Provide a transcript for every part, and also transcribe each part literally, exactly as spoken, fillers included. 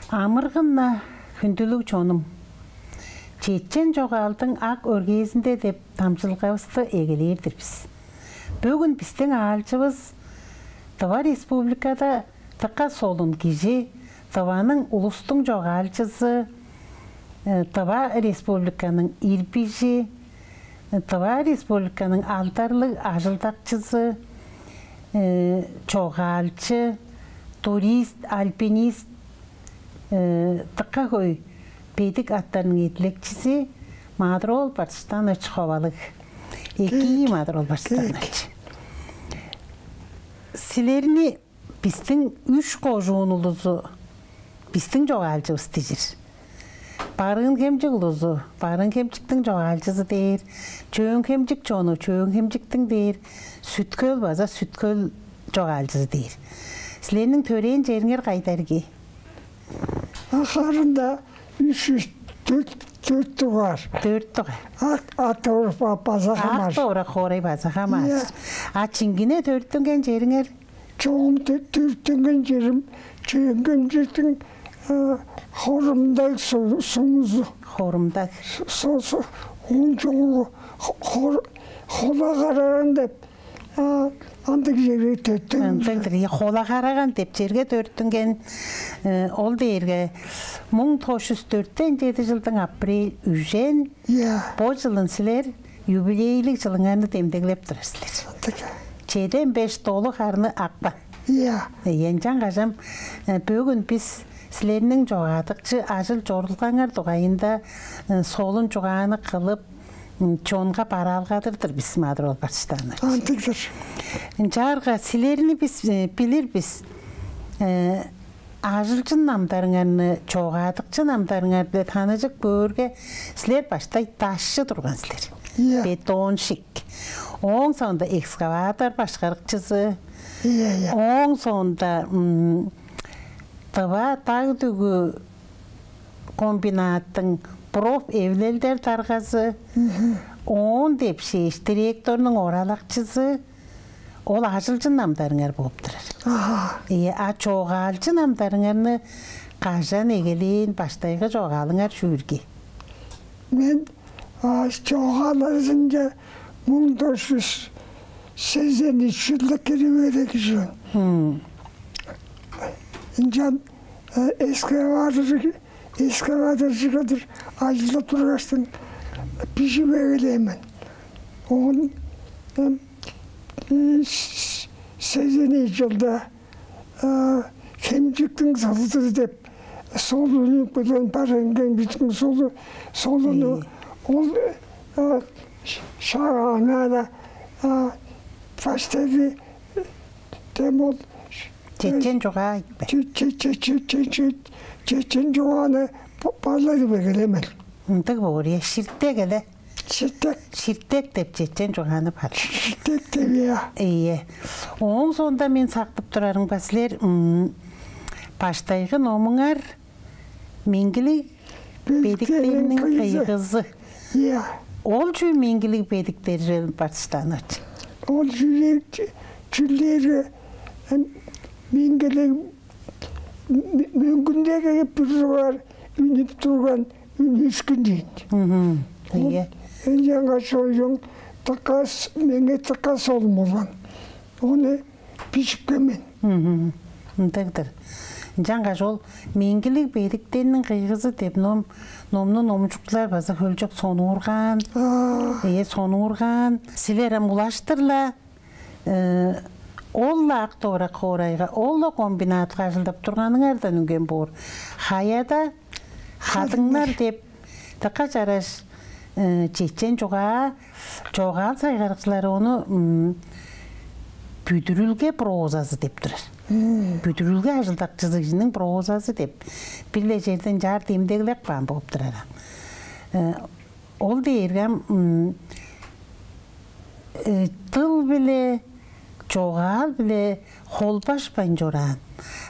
Амыргын-на, хүндүлүг чонум! «Чечен чогаалдың ак өргээзинде» деп дамчыдылгавысты эгелээр-дир бис. Бөгүн бистиң аалчывыс Тыва Республикада дыка солун кижи, Тываның улустуң чогаалчызы, э, Тыва Республиканың ирбижи, э, Тыва Республиканың алдарлыг ажылдакчызы, э, чогаалчы, турист, альпинист, э, дыка хөй бедик аттарның эдилекчизи Маадыр-оол Бартыштаанович Ховалыг. Экии, Маадыр-оол Бартыштаанович. Силерни бистиң үш кожуун улузу бистиң чогаалчывыс дижир. Барыын-Хемчик улузу Барыын-Хемчиктиң чогаалчызы дээр, Чөөн-Хемчик чону Чөөн-Хемчиктиң дээр, Сүт-Хөл база Сүт-Хөл чогаалчызы дээр. Силерниң төрээн чериңер кайда ирги? А харын-даа үш, үш, дөрт, дөрт дугаар. Дөрт дугаар. Ак, Ак-Довурак ба-, база хамааржыр. Ак-Довурак хоорай база хамааржыр. Ийе. А чиңгине төрүттүнген чериңер? Чогум тө-, төрүттүнген черим Чөөн-Хемчиктиң, э, Хорум-Даг су-, сумузу. Хорум-Даг. Со-, со-, ооң чогум хо-, хор-, Хола-Караган деп, а, ындыг черге төрүттүнген. Ындыг-дыр. Ийе, Хола-Караган деп черге төрүттүнген, э, ол дээрге муң тос чүс дөртен чеди чылдың апрель үжен. Ийе. Бо чылын силер юбилейлиг чылыңарны демдеглеп турар силер. Ындыг. Чеден беш долу харны акпан. Ийе. Ийе, ынчангаш ам, э, бөгүн бис силерниң чогаадыкчы ажыл-чорудулгаңар дугайында, э, солун чугааны кылып, м, чонга бараалгадыр-дыр бис, Маадыр-оол Бартыштаанович. Ындыг-дыр. Ынчаарга силерни бис, э, билир бис. Э, ажылчын намдарыңарны, чогаадыкчы намдарыңар-биле таныжып көөрге, силер баштай дашчы турган силер. Ийе. Бетонщик. Ооң соонда экскаватор башкарыкчызы. Ийе, ийе. Ооң соонда, м, Тыва даг-дүгү комбинаттың профэвилелдер даргазы. Мгм. Оон депшээш, директорнуң оралакчызы. Ол ажылчын намдарыңар бооп турар. Аха. Ийе, а чогаалчы намдарыңарны кажан эгелээн, баштайгы чогаалыңар чүү ирги? Мен, а, чогаал ажылынче муң тос чүс сезен үш чылда кирип эгелээн кижи мен. Хм. Ынчан, э, экскаваторчу-, экскаваторчу кылдыр ажылдап тургаштың бижип эгелээн мен. Оон, эм, и, с-, с-, сезен ийи чылда, а, «Хемчиктиң сылдызы» деп солун, билен бар, «Хемчиктиң солу-, солуну». Ийе. Ол, а, ш-, шагаан-на, а, баштайгы, дем ол, чечен чугаа ийик бе? Че-, че-, че-, че-, че-, че-, чечен чугааны ба-, барлап эгелээн мен. Ындыг боор, ийе, ширтек эле. Ширтек. Ширтек деп чечен чугааны бар. Ширтек деп, ийе. Ийе. Ооң соонда мен сактып турарымга, силер, м, баштайгы номуңар «Меңгилиг бедиктерниң кыйгызы». Бедиктерниң кыйгызы. Ийе. Ол чүү меңгилиг бедиктер, Бартыштаанович? Ол чүүлер, чүүлер, эм, меңгилиг, м-, мөңгүндеги бир дугаар үнүп турган үн-, үшкүн дээн. Мгм. Ол, ийе, ынчангаш чоожуң дыка с-, меңээ дыка солун болган. Ону бижипкен мен. Мгм. Ындыг-дыр. Ынчангаш ол «Меңгилиг бедиктерниң кыйгызы» деп ном, номну номчукчулар база хөлчок сонуургаан. Аа. Ээ, сонуургаан. Силер ам улаштыр-ла, э, ол-ла Ак-Довурак хоорайга, ол-ла комбинатка ажылдап турганыңардан үнген боор. «Хаяда хадыңнар» деп дыка чараш, э, чечен чугаа, чогаал сайгарыкчылары ону, м, бүдүрүлге прозазы деп турар. Мм. Бүдүрүлге ажылдакчызы кижиниң прозазы деп бир-ле черден чаар демдеглеп каан болуп турар. Э, ол дээрге ам, м, э, дыл-биле, чогаал-биле холбашпайн чораан.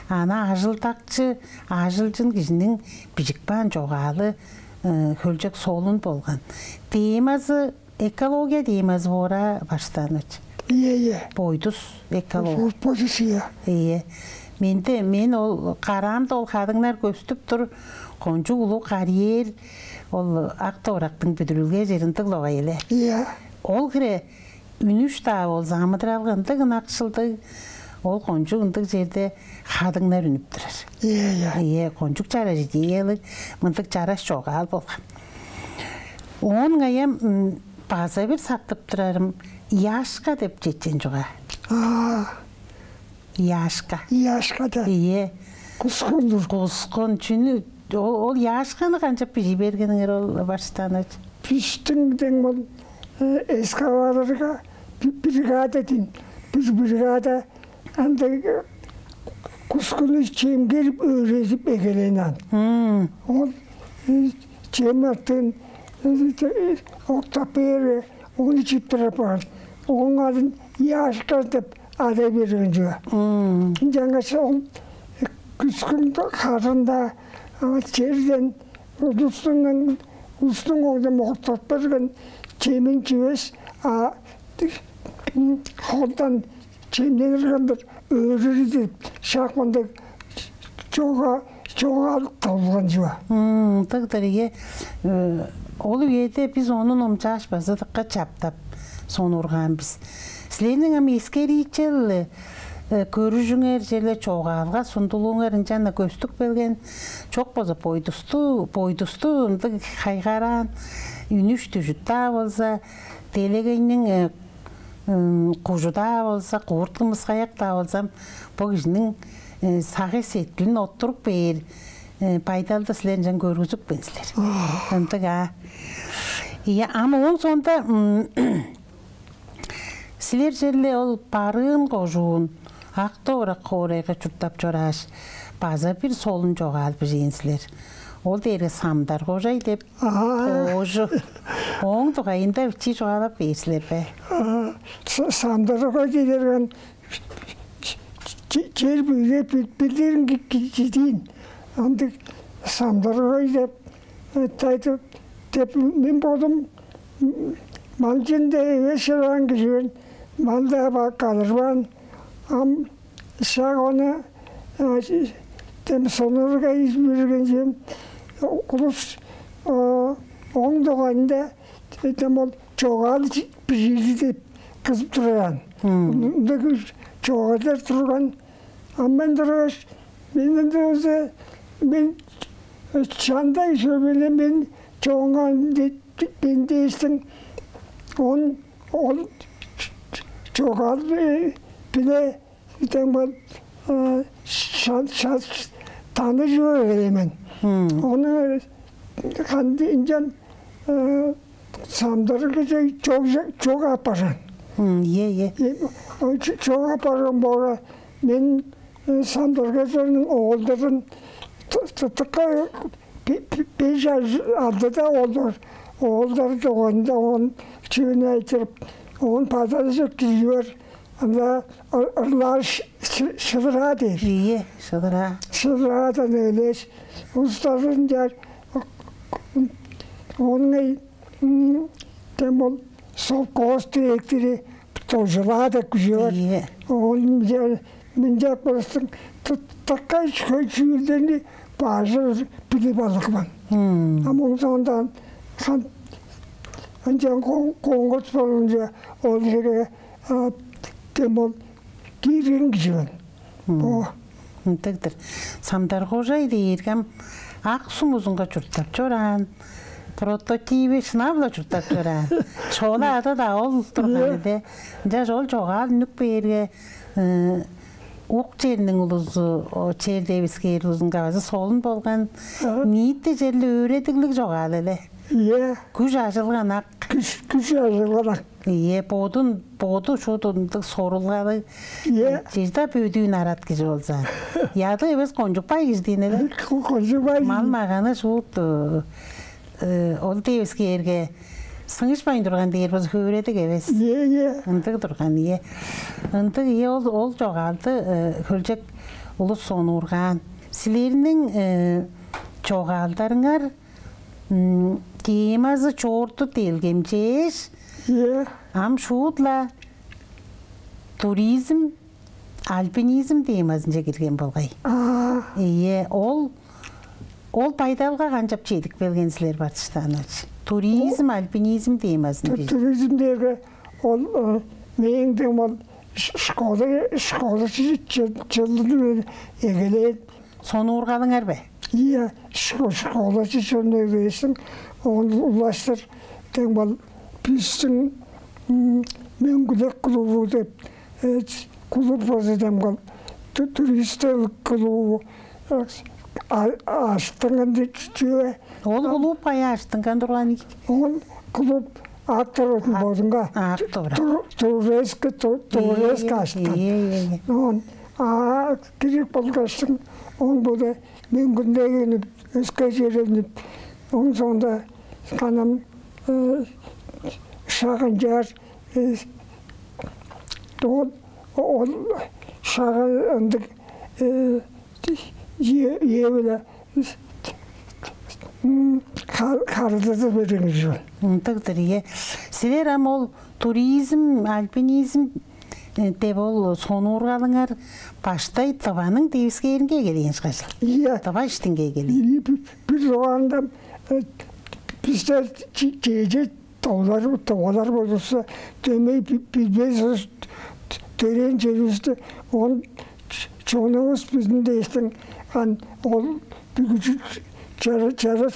Ана ажылдакчы, ажылчын кижиниң бижип каан чогаалы, э, хөлчок солун болган. Темазы экология темазы боор аа, Бартыштаанович? Ийе, ийе. Бойдус экология. Бо-, бойдус, ийе. Ийе. Менде, мен ол караамда ол хадыңнар көстүп тур, кончуг улуг карьер, ол ак довурактың бүдүрүлге чериндиг логай эле. Ийе. Ол хире үнүш-даа болза, амыдыралга ындыг ынакшылдыг, ол кончуг ындыг черде хадыңнар үнүп турар. Ийе, ийе. Ийе, кончуг чараш идеялыг, мындыг чараш чогаал болган. Оон ыңай ам, м, база бир сактып турарым, Яшка деп чечен чугаа. Аа. Яшка. Яшка да. Ийе. Кускун-дур. Кускун. Чүнү, ол, ол Яшканы канчап бижий бергениңер, ол Бартыштаанович? Бистиң дең ол, э, экскаваторга бир бригада дейн, бир бригада андыг, э, кускунну чемгерип, өөредип эгелээн аан. Мм. Ол, э, чем артыын, э, э, октап бээр, ону чип турар апаар. Ооң адын Яшка деп адай берген чүве. Мм. Ынчангаш ол, э, кускун хажында, а, черден улустуң, улустуң оңдон октап берген чемин чивес, а, холдан чемненир кылдыр өөрүрү деп, шак мындыг чога-, чогаал табылган чүве. Мм, ындыг-дыр, ийе. Э, ол үеде бис ону номчааш, база дыка чаптап сонуургаан бис. Силерниң ам эскериичел, э, көрүжүңер черле чогаалга сундулууңар ынчан-на көстүп келген. Чок болза бойдусту, бойдусту ындыг хайгараан, үнүш-дүжүт-даа болза, делегейниң, э, м, кужу-даа болза, курт-кымыскаяк-даа болза, бо кижиниң, э, сагыш-сеткилин оттуруп бээр, э, байдалды силер ынчан көргүзүпкен силер. Ындыг, аа. Ийе, ам ооң соонда, м, силер черле ол Барыын кожуун, Ак-Довурак хоорайга чурттап чорааш, база бир солун чогаал бижээн силер. Ол дээрге Самдар-Кожай деп, аа, коожу. Ооң дугайында бичии чугаалап бээр силер бе? Аа, С-, Самдар-Кожай дээрге че-, чер бүрү бил-, билдирин ки-, ки-, кидиин. Ындыг Самдар-Кожай деп, э, тайдып, деп мен бодум, м, малчын-даа эвес чораан кижи мен, мал-даа ба-, кадырбаан. Ам шак ону, а, дем сонуургай берген чүвем, улус, а, ооң дугайында, дем ол чогаал чи-, бижиир деп кызып турар аан. Мм. Ындыг чогаалдар турган. А мен тургаш, мен ынча болза, мен, э, чандай чүве-биле мен чогаал де-, мен дээштиң, он, ол чогаал, э, биле Итен бол, э, ша-, ша-, таныжып эгелээн мен. Мм. Ону канды ынчан, э, Самдар-Кожай чок, чок апарган. Мм, ийе, ийе. Э, о, ч-, чок апарган боора, мен, э, Самдар-Кожайның оолдарын ты-, ты-, тыка бе-, бе-, беш чаш, алды-даа оолдар, оолдар дугайында оон чүвени айтырып, оон база-ла чок кижи бар. Ында ы-, ырлаар ш-, ш-, шыдыраа дээр. Ийе, шыдыраа. Шыдыраадан өлеш, устазын чаар, оон, м, тем ол совхоз директору Тожулаа деп кижи бар. Ийе. Оон мынча-, мынча кылыштың ты-, тыка хөй чүүлдерни бажы билип алган. Мм. А моң соондан хан-, ынчан кон-, конкурс болунча ол черге, а, тем ол киирген кижи мен. Мм. Бо. Ындыг-дыр. Самдар-Кожай дээрге ам Ак-Сум узунга чурттап чораан, прототиви шынап-ла чурттап чораан. Шола ада-даа ол турган. Ийе. Эде. Ынчаш ол чогаал үнүп кээрге, э, ук черниң улузу, о, чер девискээр улузунга база солун болган. Ага. Ниити черле өөредиглиг чогаал эле. Ийе. Күш ажылган ак. Күш, күш ажылган ак. Ийе, бодун, боду шуут ындыг сорулгалыг. Ийе. Чижда бөдүүн арат кижи болза. Яды эвес кончуг бай кижи дийин эле. Ко-, кончуг бай кижи. Мал-маганы шуут, э, э, ол девискээрге сыңышпайн турган дээр болза, хөөредиг эвес. Ийе, ийе. Ындыг турган, ийе. Ындыг, ийе, ол, ол чогаалды, э, хөлчок улус сонуургаан. Силерниң, э, чогаалдарыңар, м, темазы чоорту делгемчээш, ийе, ам шуут-ла туризм, альпинизм темазынче кирген болгай. Аа. Ийе, ол ол байдалга канчап чедип келген силер, Бартыштаанович? Туризм, альпинизм темазын Ту- бир. Туризм дээрге ол э, мээң дең ол ш- школа школа чы- чы- чылын эгелээн. Сонуургалыңар бе? Ийе, шко- школа чы чон эгелээшиң, оон улаштыр дең ол бистиң м, мөңгүлек клубу деп э, клуб база дең ол ту- туристтер клубу э, а- аштыңын чүве. Ол клуб каяа аштынган турган ийик? Ол клуб актор отун А- бодунга актор. Тур- турецк ту- турецк Ийе, аштан. Ийе, ийе, ийе. Он а кирип болгаштың он бода мөңгүндегенип өске черенип он соңда канам э, шагынчаар э, ол ол шагы ындыг э, е е биле М, хар- харылзазы бериңер чүве. Ындыгдыр, ийе. Силер ам ол туризм, альпинизм э, деп ол сонуургалыңар баштай Тываның девискээринге келген ышкажыл. Ийе. Тыва иштинге келген. Бир бир угаанда э, бистер чеже тоолар тоолар болзувусса дөмей билбес төрээн черивисти он чонувус биздин дээштиң ан ол бүгү чара чара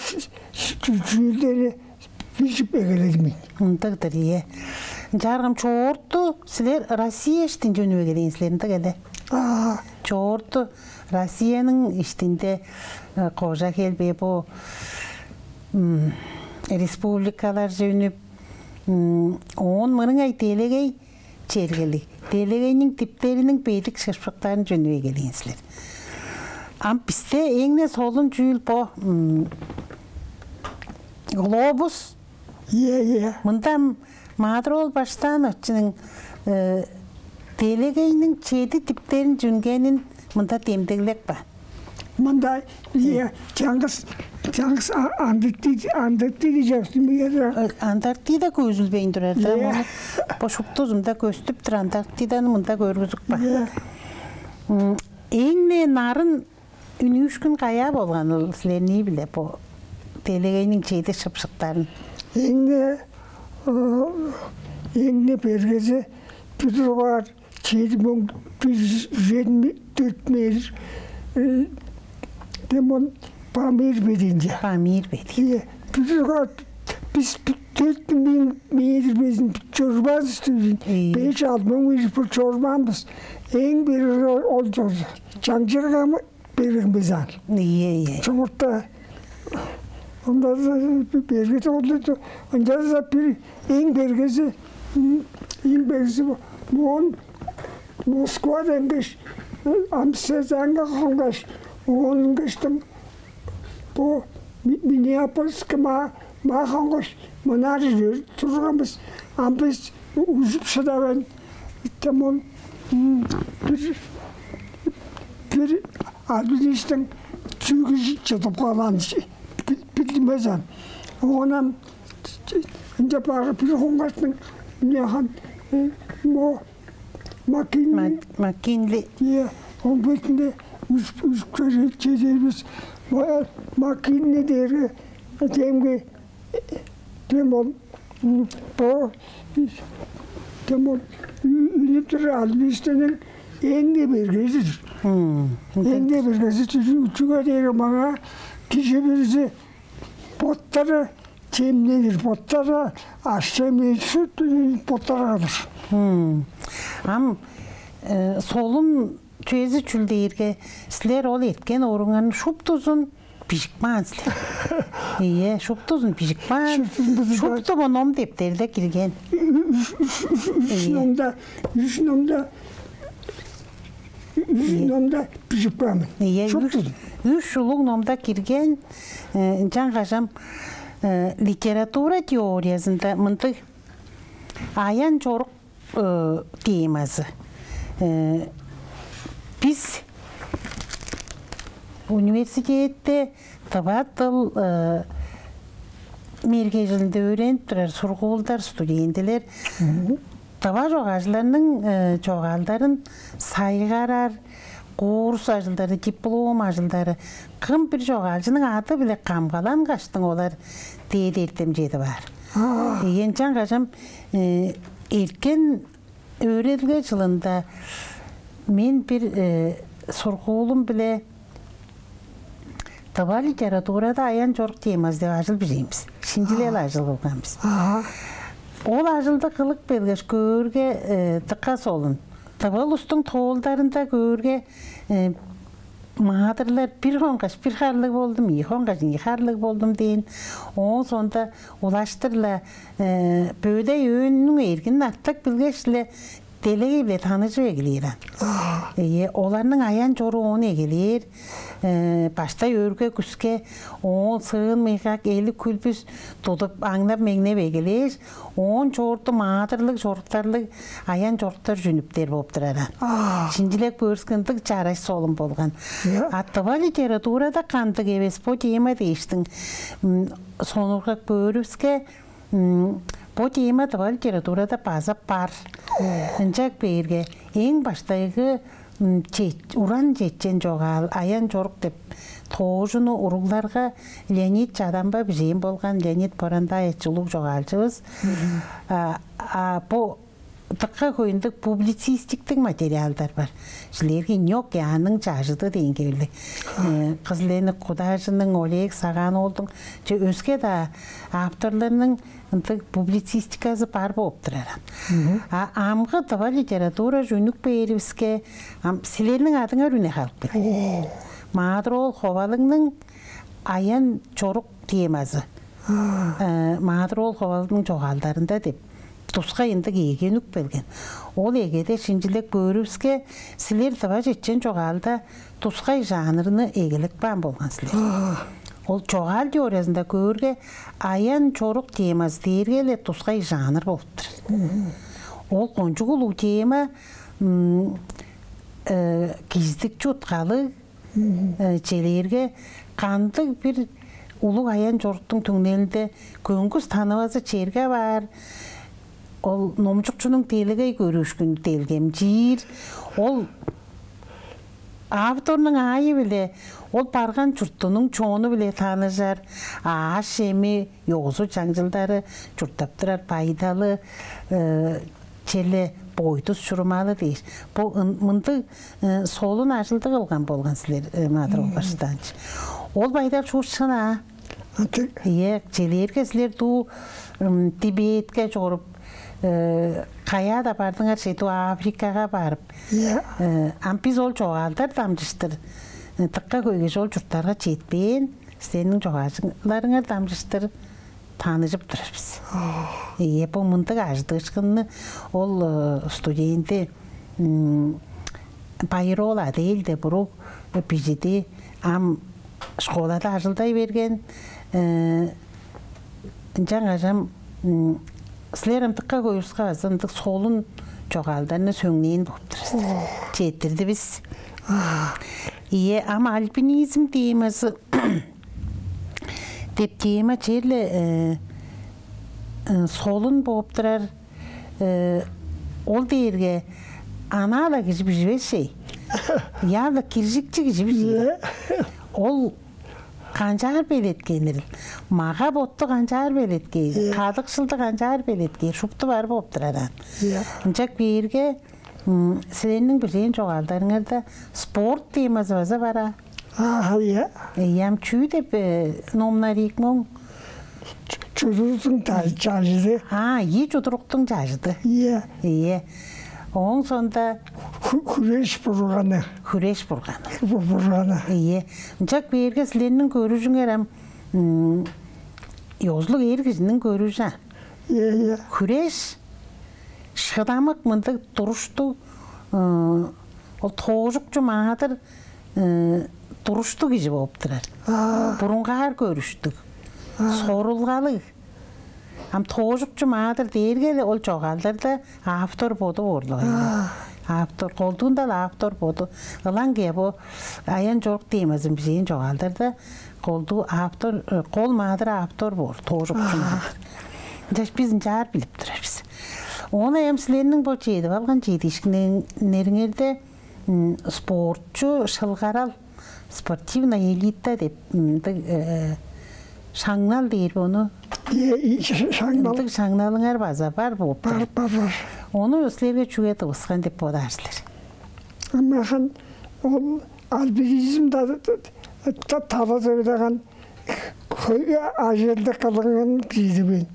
чүүлдени бижип эгеледим мен. Ындыгдыр, ийе. Ынчааргам чоорту силер Россия иштинче үнүп эгелээн силер, ындыг эле. Аа, Чоорту Россияның иштинде э, кожа хелбээ бо м, республикаларже үнүп, м, оон мырыңай делегей чергелиг, делегейниң диптериниң бедик шыпшыктарын чөнүп эгелээн силер. Ам бисте эң-не солун чүүл бо м, глобус. Ийе, ийе. Мында Маадыр-оол Баштаановичиниң э, делегейниң чеди диптерин чүнгенин мында демдеглеп каан. Мында ийе чаңгыс чаңгыс Антарктида Антарктида жактымыгада. Антарктида көзүлбейн турар да. Мону бо шуптузунда көстүп тур, Антарктиданы мында көргүзүп каан. Ийе. Эң-не нарын үнүүшкүн каяа болган ол силернии биле бо делегейниң чеди шыпшыктарын? Эң-не эң-не бергези бир дугаар чеди муң бир жүз жетимиш дөрт метр демон Памир бединче. Памир бединче. Бир дугаар бис дөрт муң метр безин чорбаанбыз түзүн. Беш алты муң метр бир чорбаанбыз. Эң бир ол чорза. Чаңчыргамы берген бизаан. Ийе, ийе. Чогуртта ында бергет олду ынчалза бир эң бергези эң бергези моон Москва денгеш Амстердамга хонгаш оон ынгаштым бо Миннеаполиске ма ма хонгаш мынаар турганбыз ам бис ужуп шыдавайн Тамон бир бир альпинисттиң чүгү чыдып калган билдимес ам. Оон ынча баарга бир хоңгартың мынаахан мо Маккинли Маккинли. Е, он бетинде үш үш чедербиз. Маккинли дээрге демге Дем ол бо дем ол үнүп тур альпинисттерниң эң-не бергези-дир. Эң-не бергези чүге дээрге маңаа кижи бүрүзү боттары чемненир, боттары аш-чемненир, шут боттары кылыр. Ам солун чүвези чүл дээрге силер ол эрткен оруңарны шуптузун бижип каан силер. Ийе, шуптузун бижип каан. Шуптузун бижип каан. Шупту бо ном дептерде кирген. Үш номда, үш номда, үш номда бижип каан мен. Ийе, шуптузун. Үш улуг номда кирген, ынчан кажам литература теориязында мындыг аян чорук темазы. Бис университетте тыва дыл мергежилинде өөренип турар сургуулдар, студентилер тыва чогаалчыларның чогаалдарын сайгарар курс ажылдары, диплом ажылдары, кым бир чогаалчының ады-биле камгалангаштың олар дээди эртемчеди баар. Ийе, ынчангаш ам эрткен өөредилге чылында мен бир сургуулум-биле тыва литературада аян-чорук темазы деп ажыл бижээн бис. Шинчилел ажыл кылган бис. Ол ажылды кылып келгеш, көөрге дыка солун. Тыва улустуң тоолдарында көөрге, маадырлар: «Бир хонгаш бир харлыг болдум, ийи хонгаш ийи харлыг болдум» дээн. Ооң соонда улаштыр-ла бөдей өөнүң эргин артык билгеш-ле, делегей-биле таныжып эгелээр аан. Ийе, оларның аян-чоруу оон эгелээр. Баштай өрге-күске, оон сыын-мыйгак, элик-хүлбүс тудуп, аңнап-меңнеп эгелээш, оон чоорту маадырлыг, чоруктарлыг аян-чоруктар чүнүптер болуп турар аан. Шинчилеп көөрүвүске, ындыг чараш солун болган. А тыва литературада кандыг эвес бо тема дээштиң, сонургап көөрүвүске, бо тема тыва литературада база бар. Ынчап кээрге, эң баштайгы уран чечен чогаал «Аян-чорук» деп тоожуну уругларга Леонид Чадамба бижээн болган. Леонид Борандаевич улуг чогаалчывыс. А бо дыка хөй ындыг публицистиктиг материалдар бар. Силерге «Нёк Яанның чажыды» дээн кевирлиг. Кызыл-Эник Кудажының, Олег Сагаан-оолдуң, че өске-даа авторларның ындыг публицистиказы бар болуп турар. А амгы тыва литература чүнүп бээривиске, ам силерниң адыңар үне халып келген. Маадыр-оол Ховалыгның «Аян-чорук» темазы. Маадыр-оол Ховалыгның чогаалдарында деп тускай ындыг эге үнүп келген. Ол эгеде шинчилеп көөрүвүске, силер тыва чечен чогаалда тускай жанрны эгелеп каан болган силер. Ол чогаал теориязында көөрге, аян-чорук темазы дээрге-ле тускай жанр болуп тур. Ол кончуг улуг тема, кижизидикчи уткалыг, челээрге, кандыг бир улуг аян-чоруктуң түңнелинде көңгүс танывазы черге баар, ол номчукчунуң делегей көрүүшкүнү делгемчиир, ол авторнуң аайы-биле ол барган чуртунуң чону-биле таныжар, аъш-чеми, ёзу-чаңчылдары, чурттап турар байдалы, черле бойдус-чурумалы дээш, бо мындыг солун ажылды кылган болган силер, Маадыр-оол Бартыштаанович. Ол байдал шуут шын аа. Ийе, челээрге силер дуу Тибетке чоруп, каяа-даа бардыңар че, дуу Африкага барып. Ам бис ол чогаалдар дамчыштыр дыка хөй кижи ол чурттарга четпээн, силерниң чогаалчыларыңар дамчыштыр таныжып турар бис. Ийе, бо мындыг ажыдыышкынны ол студенти Байыр-оол Адель деп уруг бижиди. Ам школада ажылдай берген. Ынчангаш ам силер ам дыка хөй улуска база ындыг солун чогаалдарны сөңнээн болуп турар силер. Четтирдивис. Ийе, ам альпинизм темазы деп тема черле солун болуп турар. Ол дээрге анаа-ла кижи биживес чей. Яа-ла киржикчи кижи бижиир. Ол канчаар белеткенирил, мага-ботту канчаар белеткээр, кадыкшылды канчаар белеткээр, шупту бар болуп турар аан. Ынчап кээрге, силерниң бижээн чогаалдарыңарда спорт темазы база бар аа. Ага, ийе. Ийе, ам чүү деп номнар ийик моң? Чудуруктуң чажыды. А, ийи чудуруктуң чажыды. Ийе. Ийе. Ооң соонда хүреш бурганы. Хүреш бурганы. Бурганы. Ийе. Ынчап кээрге, силерниң көрүжүңер ам ёзулуг эр кижиниң көрүжү. Ийе, ийе. Хүреш шыдамык, мындыг туруштуг, ол тоожукчу маадыр туруштуг кижи болуп турар. Бурунгаар көрүштүг, сорулгалыг. Ам тоожукчу маадыр дээрге-ле ол чогаалдарда автор боду боорлуг. Автор, колдуунда-ла автор боду. Ылаңгыя бо аян-чорук темазын бижээн чогаалдарда колдуу автор, кол маадыр автор боор, тоожукчу маадыр. Ынчаш бис ынчаар билип турар бис. Оон ам силерниң бо чедип алган чедиишкиннериңерде, м, спортчу шылгарал, спортивная элита деп, м, мындыг, э, шаңнал дээр бе ону? Э, и, ш-, шаңнал. Мындыг шаңналыңар база бар болуп бар, тур. Бар, бар. Ону силерге чүге тывыскан деп бодаар силер? Ам мээң ол альпинизм да, да, да, талазы-биле хөй ажылды кылган кижи мен.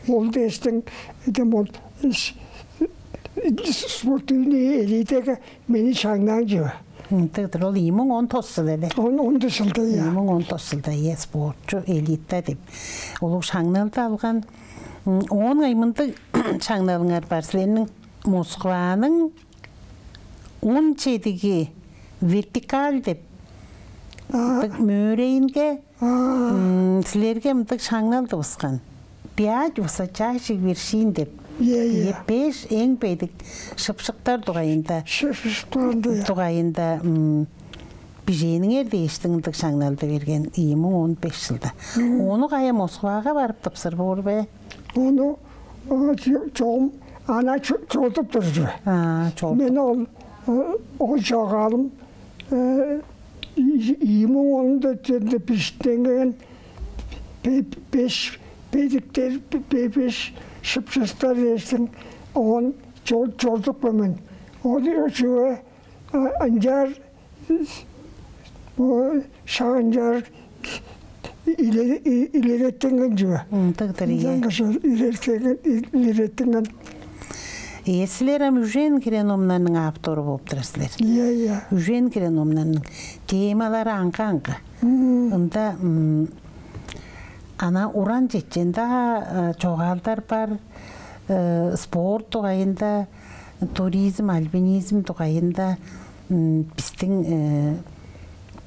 Ол дээштиң, дем ол ш-, спортивный элитага мени шаңнаан чүве. М, тыгдыр, ол ийи муң он тос чыл эле. Он, он тос чылда, ийе. Ийи муң он тос чылда, ийе, спортчу элита деп улуг шаңналды алган. М, оон ыңай мындыг шаңналыңар бар. Силерниң Москваның он чедиги вертикаль деп, аа, мындыг мөөрейинге, аа, м, силерге мындыг шаңнал тывыскан. «Пять высочайших вершин» деп. Ийе, ийе. Ийе, беш эң бедик шыпшыктар дугайында. Шыпшыктар дугайында, ийе. Дугайында, м, бижээниңер дээштиң ындыг шаңналды берген ийи муң он беш чылда. Мгм. Ону кайы, Москвага барып тыпсыр боор бе? Ону, о, чо-, чогум ана чо-, чорудуп турар чүве. А, чорудуп. Мен ол, о, ол чогаалым, э, и-, ийи муң онунда черле бижиттинген, бе-, беш бедиктер, бе-, бе-, беш шыпшыктар дээштиң, оон чор-, чорудупкан мен. Ол чүве, а, ынчаар, бо шак ынчаар илере-, и-, илереттинген чүве. М, тыгдыр, ийе. Ынчангаш ол илереттинген, и-, илереттинген. Ийе, силер ам үжен хире номнарның автору болуп турар силер. Ийе, ийе. Үжен хире номнарның темалары аңгы-аңгы. М. Ында, м, ана уран чечен-даа, э, чогаалдар бар, э, спорт дугайында, туризм, альпинизм дугайында, м, бистиң, э,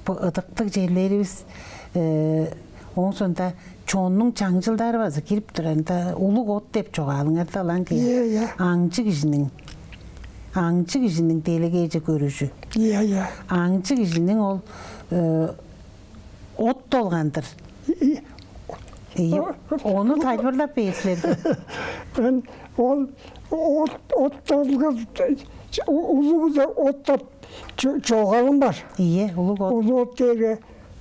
бо ыдыктыг черлеривис, э, ооң соонда чоннуң чаңчылдары база кирип турар. Ында «Улуг от» деп чогаалыңарда ылаңгыя. Ийе, ийе. Аңчы кижиниң, аңчы кижиниң делегейже көрүжү. Ийе, ийе. Аңчы кижиниң ол, э, от долган-дыр. И, и, ийе, о-, ону тайылбырлап бээр силер бе? Мен ол от, от долган, у-, улуг-даа от деп чо-, чогаалым бар. Ийе, «Улуг от». «Улуг от» дээрге,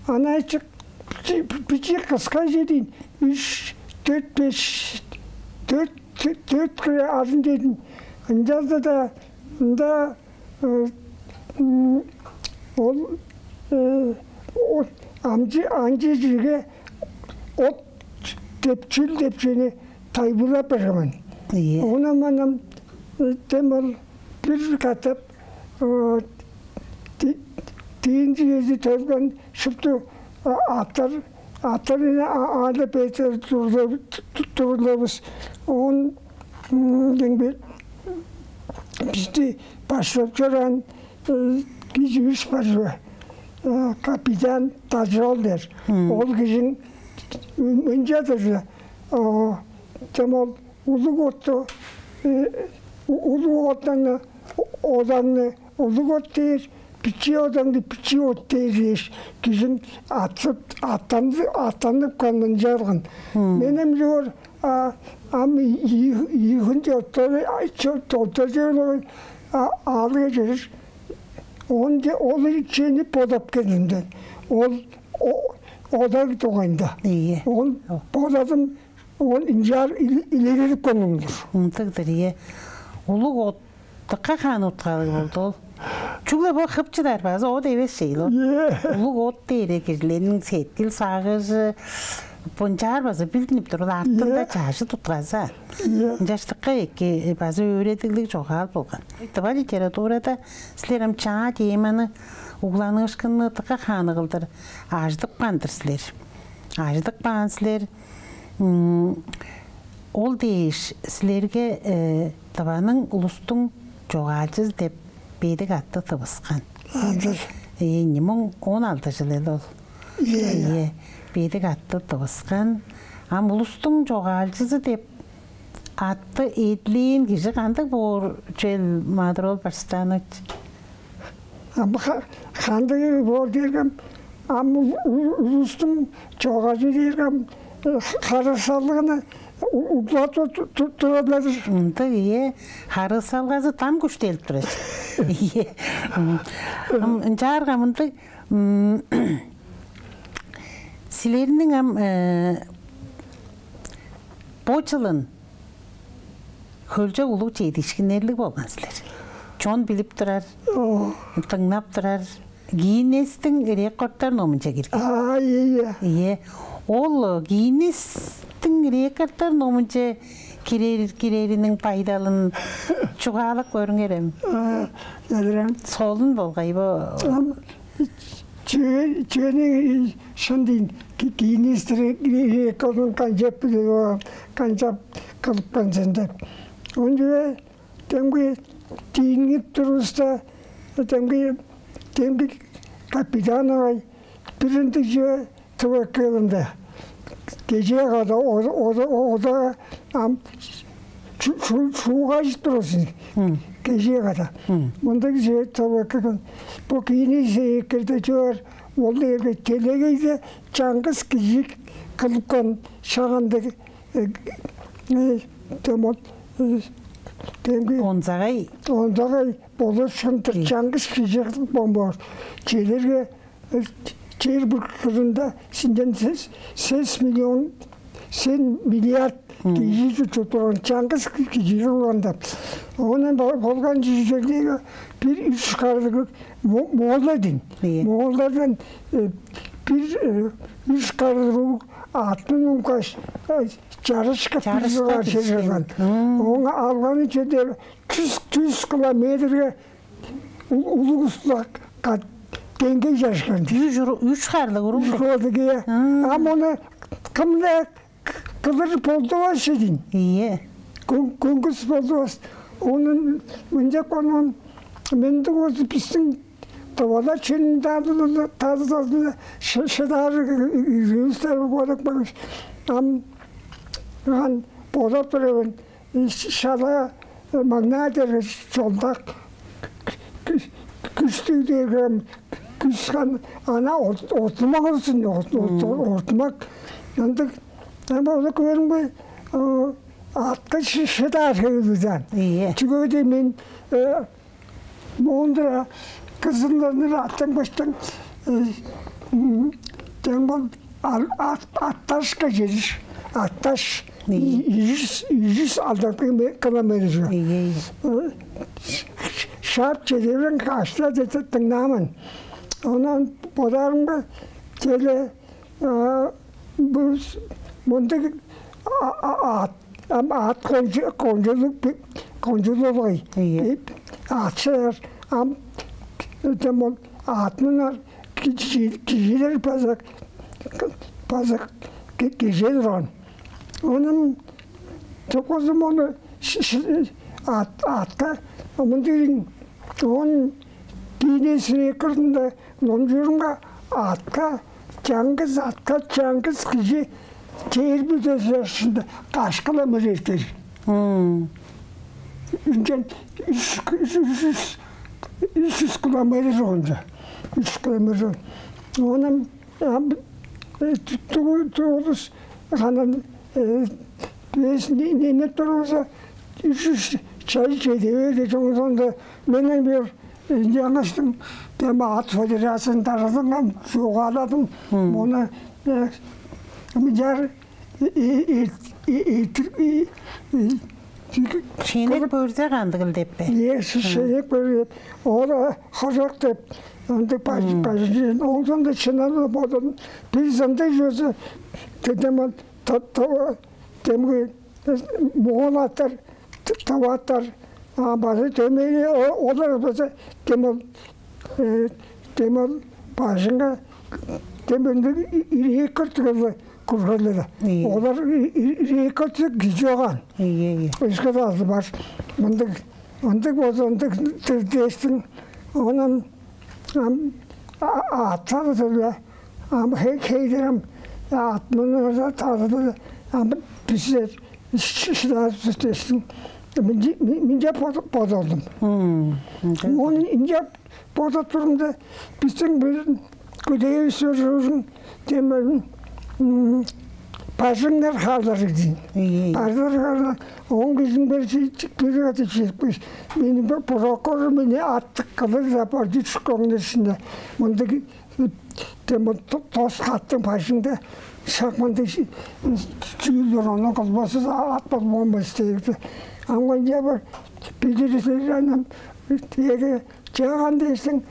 ана чык, бичи, бичи кыска чедиин, үш, дөрт, беш, дөрт, дөрт хире азын дедим. Ынчалза-даа ында, э, м, ол, э, от, амчы, аңчы кижиге от деп, чүл деп чүвени тайылбырлап берген мен. Ийе. Оон ам, э, дем ол бир катап, э, ди-, диинчи кижи төрген шупту, а, аттар, аттарны а-, аалдап бээр тургула-, ту-, тургулавыс. Оон, м, дең бир бисти баштап чораан, э, киживис бар чүве. Э, капитан Дажы-оол дээр. Мм. Ол кижиң м-, мынча-дыр, о, дем ол улуг отту, э, у-, улуг оттан, о-, оданны улуг от дээр, бичии оданны бичии от дээр дээш, кижиң атсып, аттанды-, аттанып каан мынча алган. Мм. Мен ам чоор, а, ам ийи, ийи хүн чорттар, ай, чо-, чорттар чоруур, а, аалга чедир. Оон че-, ол чүвени бодап келдим мен. Ол о-, ода дугайында. Ийе. Оон бодадым, оон ынчаар иле-, илередип каан-дыр. Ындыг-дыр, ийе. Улуг от дыка хаан уткалыг болду ол. Чүгле бо хып чыдар база от эвес чей ол. Ийе. Улуг от дээрге кижилерниң сеткил-сагыжы, бо ынчаар база билдинип тур, ол артында, ийе, чажыт утказы. Ийе. Ынчаш дыка эки, э, база өөредиглиг чогаал болган. Тыва литературада силер ам чаа теманы угланыышкынны дыка хааны кылдыр ажыдып каан-дыр силер. Ажыдып каан силер. М, ол дээш силерге, э, Тываның улустуң чогаалчызы деп бедик атты тывыскан. Андыг. Э, ийи муң он алды чыл эле ол. Ийе, ийе. Ийе, бедик атты тывыскан. Ам улустуң чогаалчызы деп атты эдилээн кижи кандыг боор чүвел, Маадыр-оол Барстаанович? Ам ха-, кандыг боор дээрге, ам, ам у-, у-, улустуң чогаалчызы дээрге, ам, э, харыысалганы, углап турарлар. Ындыг, ийе, харыысалгазы дам күштелип турар. Ийе. Ам ынчаарга мындыг, силерниң ам бо чылын хөлчок улуг чедиишкиннерлиг болган силер. Чон билип турар, дыңнап турар. Гиннестиң рекордтар номунче кирген. А, ийе, ийе. Ийе. Ол Гиннестиң рекордтар номунче кирер, кирериниң байдалын чугаалап көрүңерем. Солун болгай бо. Ам чүге, чүгениң шын дейн, Гиннестиң рекордун канчап билип, канчап кылыпкан сен деп. Оон чүге демги диинип турувуста, демги, демги капитан авай бир ындыг чүве тып эккелинде. Кежээ када ода ам шуугажып турувус. Кежээ када мындыг чүве тып эккелин. Бо кийини эккелде чоор, ол дээрге делегейде чаңгыс кижи кылыпкан шагандыг. Демги онзагай, онзагай болушкунтур чаңгыс кижи болмоор. Чедерге чер бүркүрүнде синден сес миллион, сен миллиард кижи чурттап турган чаңгыс кижи болган деп. Онан болган чүжелдеги бир үш карлыгы моолла дейн. Мооллардан бир үш карлыгы атын уңгаш, чарышка бир чыгар чыгырган. Оң алганы чедер чүс, чүс километрге улуг устула деңге чарышкан. Үш харлыг уруг. Үш харлыг, ийе. Ам ону кымда кылыр болду баш дейн. Ийе. Көңгүс болду баш. Онун мынча конон мендик болзу бистиң Тывалар чүнүң тазылазында шыдаар үзүүстер болуп калгаш, ам ан бодап тур эвен. Шала маңнаа дээрге чолдак күштүг дээрге күскан ана ортумак болзун, ортумак ындыг. Ам ону көрүңбе, атка шыдаар хевилдизен. Чүге дей мен Мондура кызылдырныр аттан баштан дем бол атташка чедиш, атташ ижис ижис алдаргы кыламедир. Шап чедеврен кашла дете дыңнааман. Онан бодаарымга теле бу мындыг ат ам аът кончулуг кончулугай деп аът шыдаар. Ам демон аътынар кижилер база база кижел уран. Онун токозум ону аътка мындыг он Гиннес рекордунда номчуурунга аътка чаңгыс аътка чаңгыс кижи чээрби дөзү ашында кашкыла мырыйтыр. Ынчан үш үш үш километр онча. Үш километр. Онан тугу тугулус ханан бес неме туруза үш үш чай чедеве де чоңзонда менен бир Ынчангаштың дем аът федерациязын дарылынган чугааладым. Мону мынчаар шенек бөрзе кандыгыл деп бе? Шенек бөрзе ол хожок деп ындыг бажын оңзонда чыналы бодун биз ындыг чүвеси демон демги моол аттар тавааттар база дөмей олар база демон демон бажыңга демоннуг ирээккөртүгеле кургарлар. Олар ирээккөртүг кижи огаан. Ийе, ийе. Өске дазы бар. Мындыг мындыг болза ындыг дээштиң онан ам ааттар дырлар ам хейлер ам аът мынырда тазылы ам бисер шыдаар дээштиң мынча бодалдым. Ону ынча бодап турумда бистиң бир күдээвис ужуужун демерин бажыңнар хаалар ийин. Ийе. Бажыңнар хаалар. Он кижиниң бир кижи катап чедип кээш, мени бо прокурор мени аттып кылыр апарды, чүк оңнашында. Мындыг, э, дем тос хаттың бажыңда шак мындыг чүүлдер, ону кылбазы ат болбас дээрди. Ам ынча бир билир силер, анам, эге чааган дээштиң,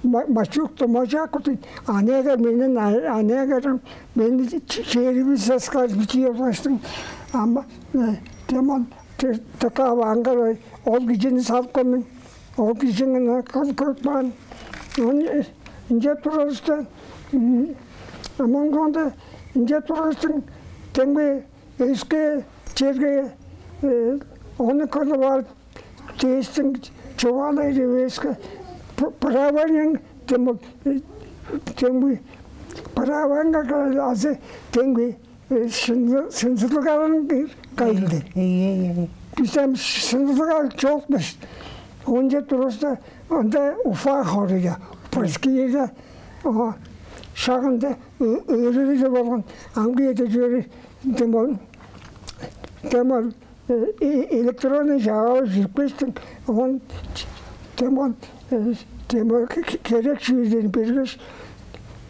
мачукту мачааккутун, анега менен, анегарым мени чериби саскар бичии болгаш-тың. Ама, э, демон тыка аваанга ол кижини салып калмын. Ол кижиң ына кыл кылып каан. Ону, э, ынча турарыста, аман коонда ынча турарыстың, демги өске черге, э, ону кылып аар дээштиң, чугаалаар эвеска. Праваның, демги, демги праваңга азы демги шынзылыгарын кайылды. Ийе, ийе. Бистен шынзылыгар чок бис. Онча турувуста, анда Уфа хоруя, Польскияда шагында өөрүрү болган, амгы эде чөөрү, демон, демон электронный чагаа чип кээштиң, он, демон, демон керек чүүлден бергеш,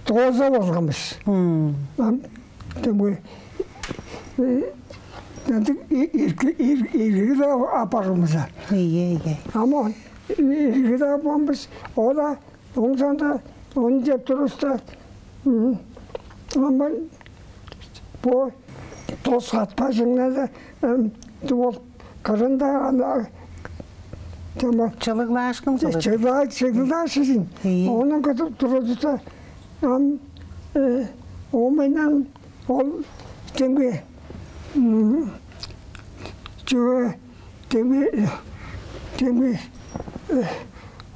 дооза болган бис. Ам демон ындыг эргиги-даа апарган бис. Ийе, ийе. Ам он эргиги-даа апарган бис. Ола оңзанда он деп туруста, ам бо тос хатпажыңнада, ол кырында ана, демон, чылыглаашкын кылып, чылыглаашкын. Ийе. Ону кылып турузуста, ам, э, оменен ол демги, чүве, демги, демги, э,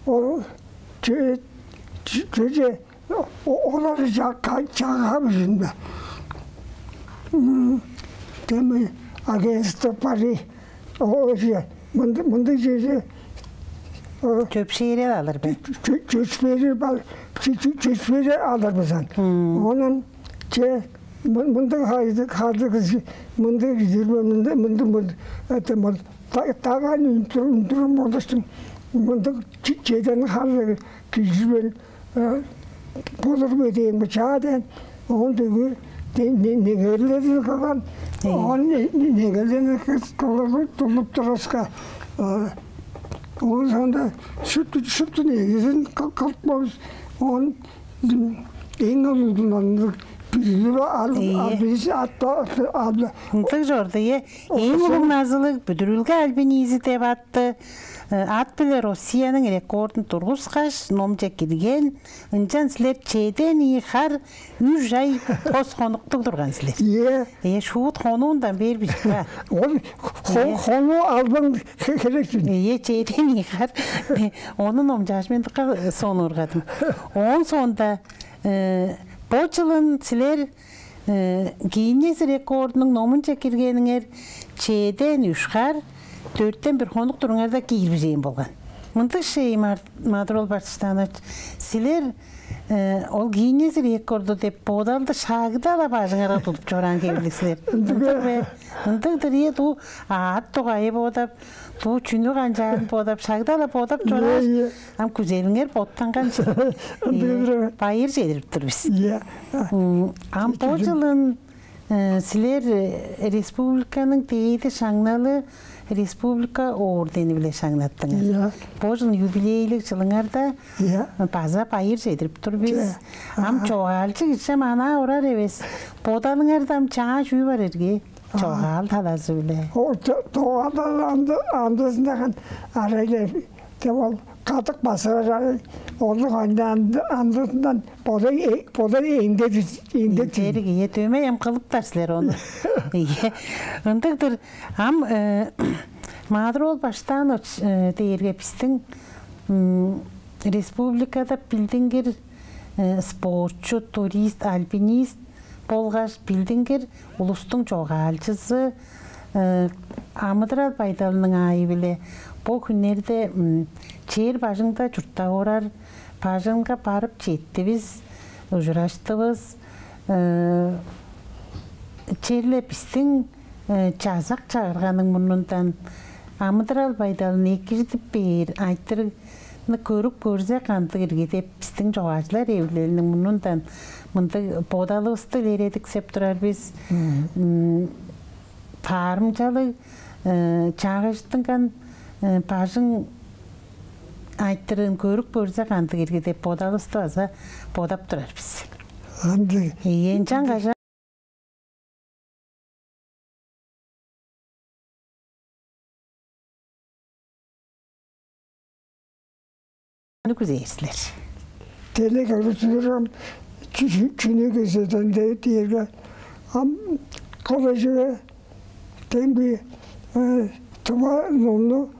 ол чү-, чү-, чүве, олар чагаа бижинме. Демги агентство пари, оже мындыг, мындыг чеже чөпшээрел алыр бе? Чөпшээрел бар, чөпшээрел алыр бызан. Онун че мындыг хайдык, хайдык кижи, мындыг кижи, мындыг, мындыг, мындыг, это мол, тагаан үнтүрүм болуштум. Мындыг чеден хайдык кижи мен болур бе дээн бе чаа дээн. Оон дөге негерлерин кылган. Оон негерлерин кылып тулуп тураска, оон соонда шупту, шупту негизин кылып болуш. Оон эң улуг дунанныг бирили албис атта алды. Ындыг чорду, э. Эң улуг назылыг бүдүрүлге альпинизм деп атты ат-биле Россияның рекордун тургускаш, номче кирген. Ынчан силер чеден ийи хар, үш ай тос хонуктуг турган силер. Ийе. Э, шуут хонуундан бээр бижик ба? Ол хонуу албан херек чүн. Ийе, чеден ийи хар. Ону номчааш мен дыка сонуургадым. Оон соонда, э, бо чылын силер, э, Гиннес рекордунуң номунче киргениңер чеден үш хар, дөрттен бир хонук туруңарда киирбижээн болган. Мындыг шей, Маадыр-оол Бартыштаанович, силер, э, ол Гиннес рекорду деп бодалды шагда-ла бажыңарга тудуп чораан хевирлиг силер. Ындыг бе? Ындыг-дыр, ийе, дуу аът дугайы бодап, дуу чүнү канчаарын бодап, шагда-ла бодап чорааш, ам күзелиңер боттанган чүве. Ындыг-дыр. Байыр чедирип тур бис. Ийе. Ам бо чылын силер республиканың дээди шаңналы республика ордени-биле шаңнаттыңар. Ийе. Бо чыл юбилейлиг чылыңарда база байыр чедирип тур бис. Ам чогаалчы кижи ам анаа орар эвес. Бодалыңарда ам чаа чүү бар ирги? Чогаал талазы-биле. Ол чогаал талазы андызында арайлар деп ол кадык база олуг анда андызындан болай, болай эңдедир, эңдедир. Эңдерик, ийе, дөмей ам кылыптар силер ону. Ийе. Ындыг-дыр. Ам Маадыр-оол Бартыштаанович, дээрге бистиң республикада билдингир спортчу, турист, альпинист болгаш билдингир улустуң чогаалчызы, амыдырал байдалының аайы-биле бо хүннерде чер бажыңда чурттап орар, бажыңга барып четтивис, ужураштывыс. черле бистиң, э, чазак-чагырганың мурнундан амыдырал байдалын экижидип бээр айтырыгны көрүп көрзе кандыг ирги деп бистиң чогаалчылар эвилелиниң мурнундан мындыг бодалывысты илередиксеп турар бис. М, таарымчалыг, э, чаагайжыттынган, э, бажың айтырыын көрүп көрзе кандыг ирги деп бодалывысты база бодап турар бис. Ындыг. Ийе, ынчан кажан күзээр силер? Деле көрүп турам, чү-, чүнү кезеден дээрге, ам колледжиге демги, э, тыва номну,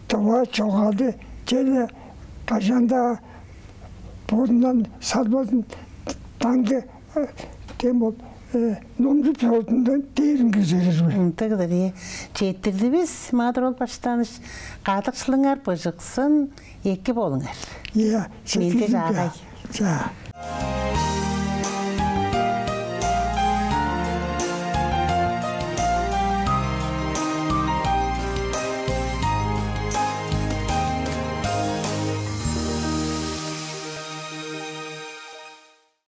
тыва чогаалды черле кажан-даа бодундан салбазын, даңгы, э, тем бол, э, номчуп чорудундан дээрин кезерир бе? Ындыг-дыр, ийе. Четтирдивис, Маадыр-оол Бартыштаанович, кадыкшылыңар быжыксын, эки болуңар. Ийе, менде чаагай. За.